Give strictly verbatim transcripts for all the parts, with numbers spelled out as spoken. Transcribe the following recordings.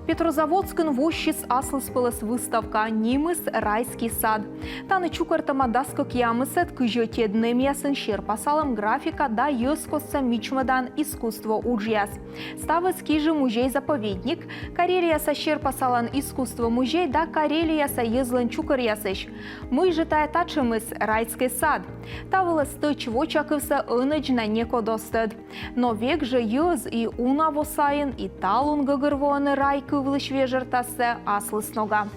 Петрозаводскын воссис аслыспӧлӧс выставка, нимыс «Райский сад». Тані чукӧртӧма дас кӧкъямысӧд, кызь ӧтиӧд нэмъясын серпасалӧм, графика да йӧзкостса мичмӧдан искусство уджъяс. Ставыс Кижи музей-заповедник, Карелияса серпасалан искусство музей да Карелияса йӧзлӧн чукӧръясысь. Мый жӧ тайӧ татшӧмыс «Райский сад»? Та вылӧ стӧч вочакывсӧ ӧнӧдз на некод оз тӧд. Но век жӧ йӧз и уна во сайын, и талун гӧгӧрвоӧны рай кывлысь вежӧртассӧ аслыс нога.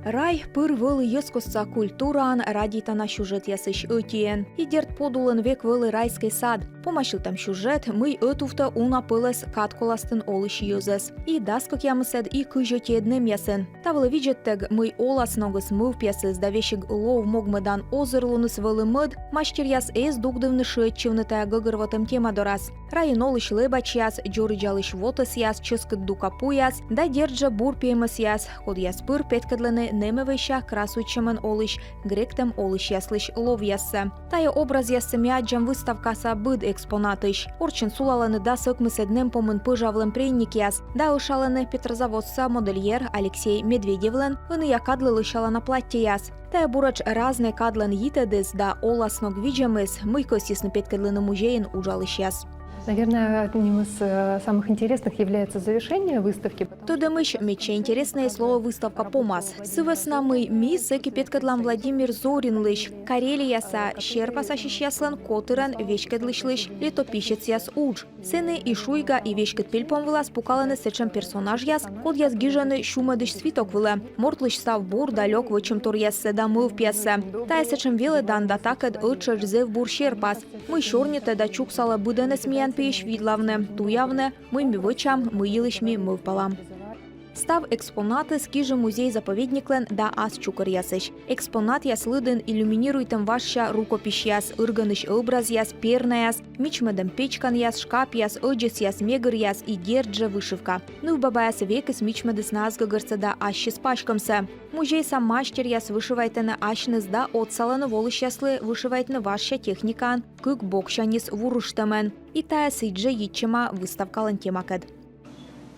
Рай пыр вӧлі йӧзкостса культураын радейтана сюжетъясысь ӧтиӧн. И дерт, подулын век вӧлі райский сад. Помасьлытӧм сюжет, мый ӧтувтӧ уна пӧлӧс кадколастын олысь йӧзӧс и дас кӧкъямысӧд, и кызь ӧтиӧд нэмъясын. Та вылӧ видзӧдтӧг, мый оласногыс, мӧвпъясыс да весиг лов могмӧдан озырлуныс вӧлі мӧд, мастеръяс эз дугдывны шыӧдчывны тайӧ гӧгӧрвотӧм тема дорас. Райын олысь лэбачьяс, дзоридзалысь вотӧсъяс, чӧскыд дука пуяс да, дерт жӧ, бур пемӧсъяс, кодъяс пыр петкӧдлӧны нэмӧвӧйся красуйтчӧмӧн олысь гректӧм олысьяслысь ловъяссӧ. Тайӧ образъяссӧ ми аддзам выставкаса быд экспонатысь. Орччӧн сулалӧны дас ӧкмысӧд нэм помын пӧжавлӧм преникъяс да ӧшалӧны петрозаводскса модельер Алексей Медведевлӧн ӧнія кадлы лӧсялана платтьӧяс. Тайӧ буретш разнӧй кадлӧн йитӧдыс да оласног видзӧмыс, мый кӧсйисны петкӧдлыны музейын уджалысьяс. Наверное, одним из э, самых интересных является завершение выставки. Тӧдӧмысь, медся интереснӧйыс лоӧ выставка помас. Сы вӧсна мый ми сэки петкӧдлам Владимир Зоринлысь, Карелияса серпасасьысьяслӧн котырӧн веськӧдлысьлысь «Летописецъяс» удж. Сэні и шуйга, и веськыд пельпом вылас пукалӧны сэтшӧм персонажъяс, кодъяс гижӧны сюмӧдысь свиток вылӧ мортлысь став бур да лёк вӧчӧмторъяссӧ да мӧвпъяссӧ. Тайӧ сэтшӧм велӧдан да такӧд ӧттшӧтш зэв бур серпас, мый сёрнитӧ да чуксалӧ быдӧнӧс миян пиысь видлавны, туявны, мый ми вӧчам, мый йылысь ми мӧвпалам. Став экспонатыс Кижи музей-заповедниклӧн да ас чукӧръясысь. Экспонатъяс лыдын иллюминируйтӧм важся рукописьяс, ыргӧнысь ӧбразъяс, пернаяс, мичмӧдӧм печканъяс, шкапъяс, ӧдзӧсъяс, мегыръяс и, дерт жӧ, вышивка. Нывбабаяс векыс мичмӧдісны ас гӧгӧрсӧ да ассьыс паськӧмсӧ. Музейса мастеръяс вышивайтӧны асьныс да отсалӧны волысьяслы вышивайтны важся техникаӧн, кык боксяньыс вурыштӧмӧн. И тайӧ сідзжӧ йитчӧма выставкалӧн темакӧд.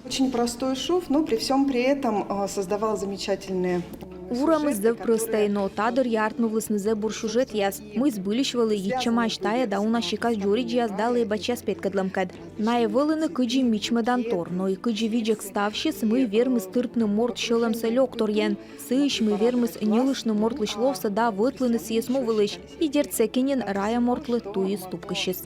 Очень простой шов, но при всем при этом э, создавал замечательные э, Вурӧмыс сюжеты, зэв прӧстӧй, которые но та дырйи артмывлісны зэв бур сюжетъяс, мый збыльысь вӧлі йитчӧмаӧсь тайӧ да уна сикас дзоридзьяс да лэбачьяс петкӧдлӧмкӧд. Найӧ вӧліны кыдзи мичмӧдан тор, но и кыдзи видзӧг ставсьыс, мый вермис тыртны морт сьӧлӧмсӧ лёкторйӧн, сыысь, мый вермис ньылыштны мортлысь ловсӧ да вӧтлыны сійӧс му вылысь. И, дерт, сэки нин райӧ мортлы туйыс тупкысис.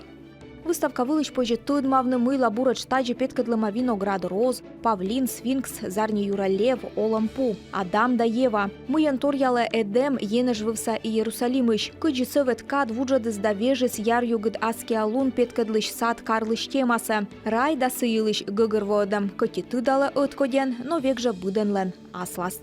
Выставка вылысь позьӧ тӧдмавны, мыйла буретш тадзи петкӧдлӧма виноград роз, павлин, сфинкс, зарни юра лев, олӧм пу, Адам да Ева. Мыйӧн торъялӧ Эдем енэжвывса Иерусалимысь. Кыдзи сӧвет кад вуджӧдіс да вежис яръюгыд аскиа лун петкӧдлысь сад-карлысь темасӧ. Рай да сы йылысь гӧгӧрвоӧдӧм кӧть и тыдалӧ ӧткодьӧн, но век жӧ быдӧнлӧн аслас.